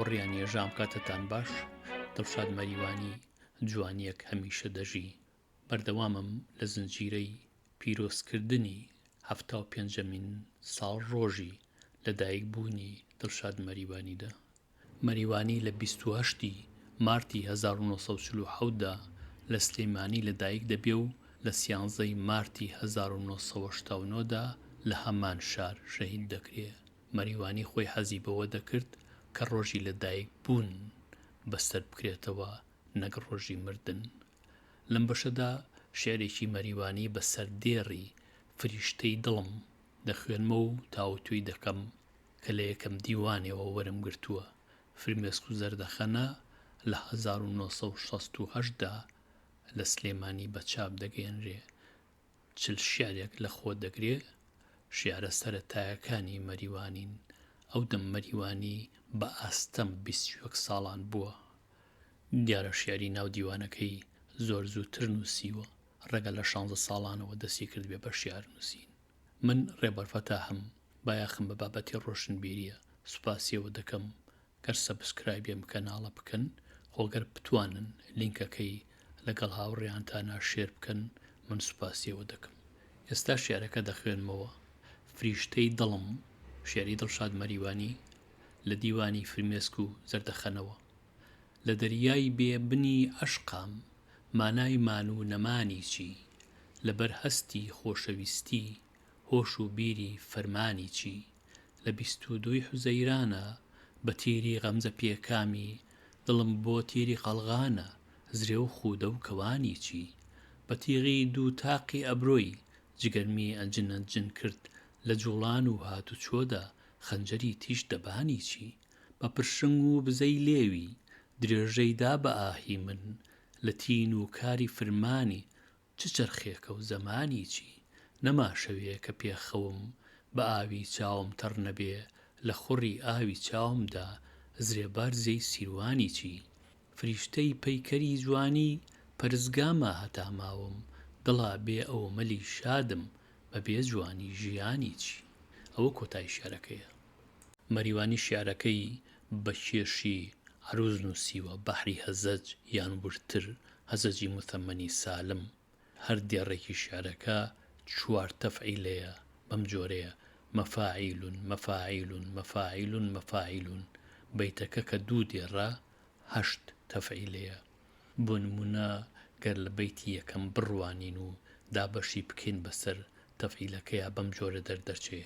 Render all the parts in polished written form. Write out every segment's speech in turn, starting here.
هاوڕیانی ژام کاتتان باش دڵشاد مەریوانی جوانیەک هەمیشە دەژی بەردەوامم لە زنجیرەی پیرۆزکردنی 75مین ساڵڕۆژی لەدایک بوونی دڵشاد مەریوانیدا. مەریوانی لە 28 ی مارتی 1947 دا لە سلێمانی لەدایک دەبێ و لە سیانزە ی مارتی 1989 دا لە هەمان شار شەهید دەکرێ. مەریوانی خۆی حەزی بەوە دەکرد کە ڕۆژی لەدایک بوون بەسەر بکرێتەوە نەک ڕۆژی مردن. لەم بەشەدا شیعرێکی مەریوانی بە سەردێڕی فریشتەی دڵم دەخوێنمەوە و تاوتوێی دەکەم کە لە یەکەم دیوانێوە وەرم گرتووە، فرمێسک و زەردەخەنە لە 1968 دا لە سلێمانی بە چاپ دەگەیەنرێ. 40 شیعرێک لە خۆ دەگرێ، شیعرە سەرەتایەکانی مەریوانین، ئەو دەم مەریوانی بە ئاستەم 21 ساڵان بووە. دیارە شیعری ناو دیوانەکەی زۆر زووتر نووسیوە، ڕەنگە لە شانزە ساڵانەوە دەستی کردبێ بە شیعر نووسین. من ڕێبەر فەتاحم، بایەخم بە بابەتی ڕۆشنبیرییە، سوپاسی ئێوە دەکەم گەر subscribe ی ئەم کەناڵە بکەن، خۆ گەر بتوانن لینکەکەی لەگەڵ هاوڕێیانتانا share بکەن من سوپاسی ئێوە دەکەم. ئێستا شیعرەکە دەخوێنمەوە، فریشتەی دڵم، شیعری دڵشاد مەریوانی لە دیوانی فرمێسک و زەردەخەنەوە. لە دەریای بێ بنی عەشقام مانای مان و نەمانی چی؟ لەبەر هەستی خۆشەویستی هۆش و بیری فەرمانی چی؟ لە 22 ی حوزەیرانە بە تیری غەمزە پێکامی دڵم بۆ تیری قەڵغانە زرێ و خوودە و کەوانی چی؟ بە تیغی دوو تاقی ئەبرۆی جگەرمی ئەنجن ئەنجن کرد لە جووڵان و هاتوچۆدا خەنجەری تیژ دەبانی چی؟ بە پرشنگ و بزەی لێوی درێژەی دا بە ئاهی من لە تین و کاری فرمانی چ چەرخێکە و زەمانی چی؟ نەما شەوێ کە پێ خەوم بە ئاوی چاوم تەڕ نەبێ لە خوڕی ئاوی چاومدا زرێبار زێی سیروانی چی؟ فریشتەی پەیکەری جوانی پەرستگامە هەتا ماوم دڵا بێ ئەو مەلی شادم بە بێ جوانی ژیانی چی؟ ئەوە کۆتای شیعرەکەیە. مەریوانی شیعرەکەی بە کێشی عەرووز نووسیوە، بەحری هەزەج یان وردتر هەزەجی موثەممەنی سالم. هەر دێڕێکی شیعرەکە چوار تەفعیلەیە، بەم جۆرەیە، مەفاعیلون، مەفاعیلون، مەفاعیلون، مەفاعیلون. بەیتەکە کە دوو دێڕە، هەشت تەفعیلەیە. بۆ نموونە گەر لە بەیتی یەکەم بڕوانین و دابەشی بکەین بەسەر تەفعیلەکەیا بەم جۆرە دەردەچێ،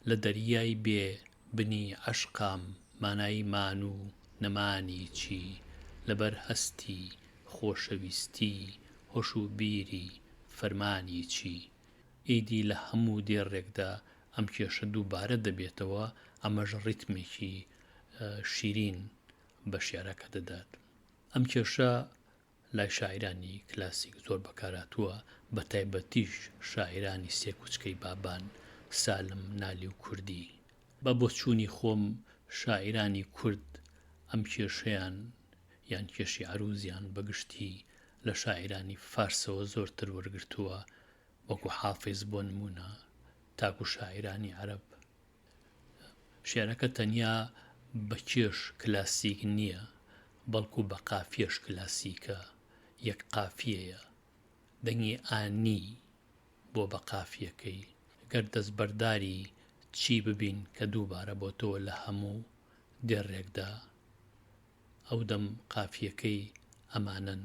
لە دەریای بێ بنی عەشقام مانای مان و نەمانی چی لەبەر هەستی خۆشەویستی هۆش و بیری فەرمانی چی ئیدی لە هەموو دێڕێکدا ئەم کێشە دووبارە دەبێتەوە ئەمەش ڕیتمێکی شیرین بە شیعرەکە دەدات. ئەم کێشە لای شاعیرانی کلاسیک زۆر بەکارهاتووە، بەتایبەتیش شاعیرانی سێکوچکەی بابان، سالم، نالی و کوردی. بە بۆچوونی خۆم شاعیرانی کورد ئەم کێشەیان یان کێشی عەرووزیان بە گشتی لە شاعیرانی فارسەوە زۆرتر وەرگرتووە، وەکوو حافیز بۆ نموونە، تاکوو شاعیرانی عەرەب. شیعرەکە تەنیا بە کێش کلاسیک نییە، بەڵکو بە قافیەش کلاسیکە، یەک قافیەیە. دەنگی ئانی بۆ بە قافیەکەی. گەر دەستبەرداری چی ببین کە دووبارە بۆتەوە لە هەموو دێڕێکدا، ئەودەم قافیەکەی ئەمانەن،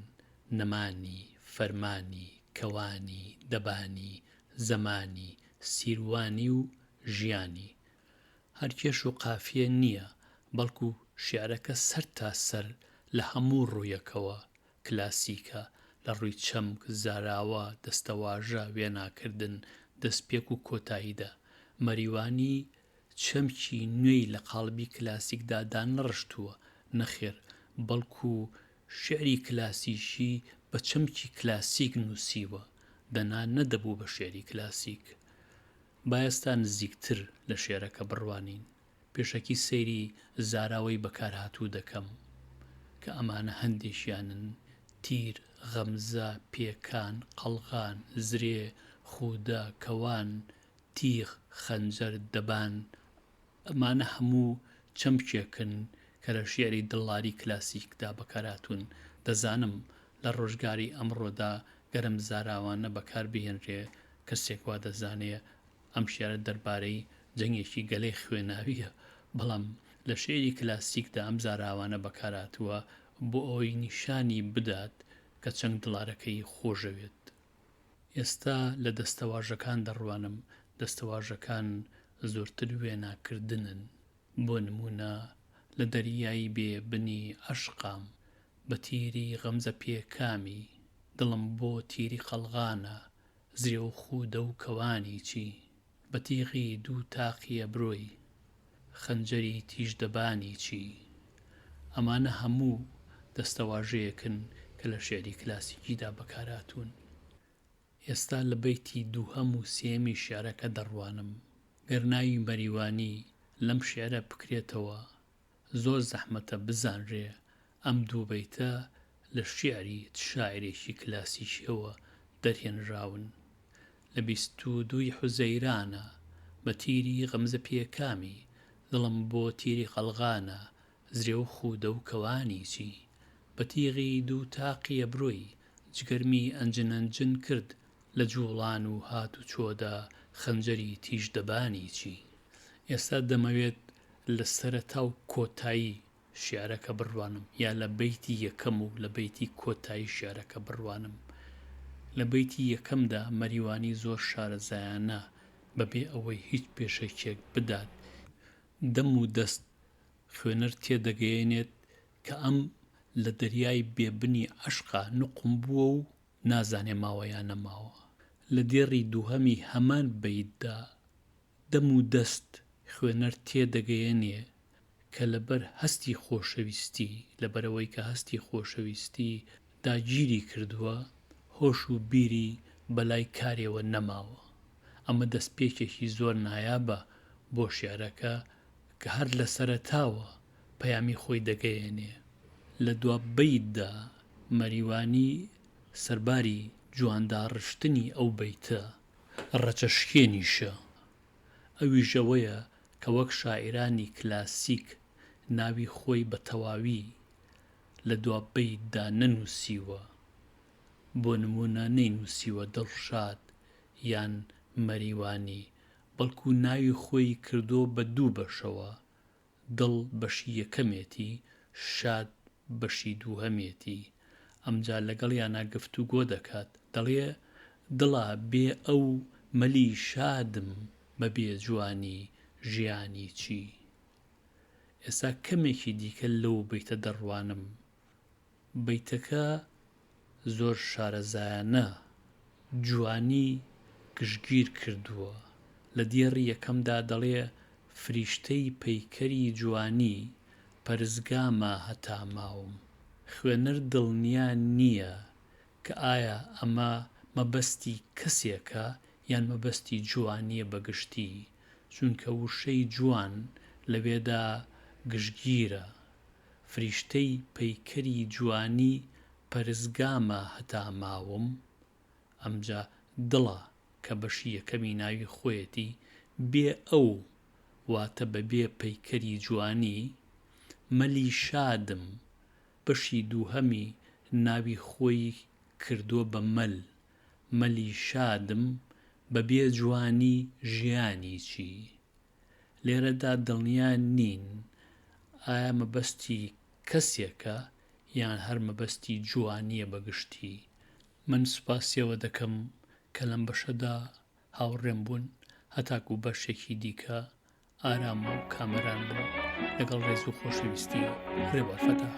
نەمانی، فەرمانی، کەوانی، دەبانی، زەمانی، سیروانی و ژیانی. هەر کێش و قافیە نییە، بەڵکو شیعرەکە سەر تا سەر لە هەموو ڕوویەکەوە کلاسیکە، لە ڕووی چەمک، زاراوە، دەستەواژە، وێناکردن، دەستپێک و کۆتاییدا. مەریوانی چەمکی نوێی لە قاڵبی کلاسیکدا دانەڕشتووە، نەخێر، بەڵکو شیعری کلاسیکی بە چەمکی کلاسیک نووسیوە، دەنا نەدەبوو بە شیعری کلاسیک. با ئێستا نزیکتر لە شیعرەکە بڕوانین. پێشەکی سەیری زاراوەی بەکارهاتوو دەکەم، کە ئەمانە هەندێکیانن، تیر، غەمزە، پێکان، قەڵغان، زرێ، خوودە، کەوان، تیغ، خەنجەر، دەبان، ئەمانە هەموو چەمکێکن کە لە شیعری دڵداری کلاسیکدا بەکارهاتوون. دەزانم لە ڕۆژگاری ئەمڕۆدا گەر ئەم زاراوانە بەکار بهێنرێ کەسێک وا دەزانێ ئەم شیعرە دەربارەی جەنگێکی گەلێ خوێناوییە، بەڵام لە شیعری کلاسیکدا ئەم زاراوانە بەکارهاتووە بۆ ئەوەی نیشانی بدات کە چەنگ دڵارەکەی خۆشەوێت. ئێستا لە دەستەواژەکان دەڕوانم، دەستەواژەکان زۆرتر وێناکردنن. بۆ نموونە لە دەریای بێ بنی عەشقام، بە تیری غەمزە پێکامی، دڵم بۆ تیری قەڵغانە، زرێ و خوودە و کەوانی چی؟ بە تیغی دوو تاقی ئەبرۆی، خەنجەری تیژ دەبانی چی؟ ئەمانە هەموو دەستەواژەیەکن کە لە شیعری کلاسیکیدا بەکارهاتوون. ئێستا لە بەیتی دووهەم و سێیەمی شیعرەکە دەڕوانم. گەر ناوی مەریوانی لەم شیعرە بکرێتەوە، زۆر زەحمەتە بزانرێ ئەم دوو بەیتە لە شیعری چ شاعیرێکی کلاسیکییەوە دەرهێنراون. لە 22 ی حوزەیرانە بە تیری غەمزە پێکامی، دڵم بۆ تیری قەڵغانە، زرێ و خوودە و کەوانی چی؟ بە تیغی دوو تاقی ئەبرۆی، جگەرمی ئەنجن ئەنجن کرد لە جووڵان و هات و چۆدا خەنجەری تیژ دەبانی چی؟ ئێستا دەمەوێت لە سەرەتا و کۆتایی شیعرەکە بڕوانم یا لە بەیتی یەکەم و لە بەیتی کۆتایی شیعرەکە بڕوانم. لە بەیتی یەکەمدا مەریوانی زۆر شارەزایانە بەبێ ئەوەی هیچ پێشەکیەک بدات دەم و دەست خوێنەر تێدەگەیەنێت کە ئەم لە دەریای بێ بنی عەشقا نوقم بووە و نازانێ ماوە یا نەماوە. لە دێڕی دووهەمی هەمان بەیتدا دەم و دەست خوێنەر تێدەگەیەنێ کە لەبەر هەستی خۆشەویستی، لەبەرئەوەی کە هەستی خۆشەویستی داگیری کردووە، هۆش و بیری بەلای کارێوە نەماوە. ئەمە دەستپێکێکی زۆر نایابە بۆ شیعرەکە کە هەر لە سەرەتاوە پەیامی خۆی دەگەیەنێ. لە دوا بەیتدا مەریوانی سەرباری جوانداڕشتنی ئەو بەیتە، ڕەچەشکێنیشە، ئەویش ئەوەیە کە وەک شاعیرانی کلاسیک ناوی خۆی بە تەواوی لە دوا بەیتدا نەنووسیوە، بۆ نموونە نەینووسیوە دڵشاد یان مەریوانی، بەڵکو ناوی خۆی کردووە بە دوو بەشەوە، دڵ بەشی یەکەمێتی، شاد بەشی دووهەمێتی. ئەمجا لەگەڵیانا گفتوگۆ دەکات، دەڵێ، دڵا بێ ئەو مەلی شادم بە بێ جوانی ژیانی چی؟ ئێستا کەمێکی دیکە لەو بەیتە دەڕوانم. بەیتەکە زۆر شارەزایانە جوانی گشتگیر کردووە، لە دێڕی یەکەمدا دەڵێ فریشتەی پەیکەری جوانی پەرستگامە هەتا ماوم. خوێنەر دڵنیا نییە کە ئایا ئەمە مەبەستی کەسێکە یان مەبەستی جوانییە بە گشتی، چونکە وشەی جوان لەوێدا گشتگیرە. فریشتەی پەیکەری جوانی پەرستگامە هەتا ماوم، ئەمجا دڵە کە بەشی یەکەمی ناوی خۆیەتی، بێ ئەو، واتە بە بێ پەیکەری جوانی، مەلی شادم، بەشی دووهەمی ناوی خۆی کردووە بە مەل، مەلی شادم، بە بێ جوانی ژیانی چی؟ لێرەدا دڵنیا نین ئایا مەبەستی کەسێکە یان هەر مەبەستی جوانییە بە گشتی. من سوپاسی ئەوە دەکەم کە لەم بەشەدا هاوڕێم بوون هەتاکوو بەشێکی دیکە ئارام و کامەران بن لەگەڵ ڕێز و خۆشەویستی ڕێبوار فەتاح.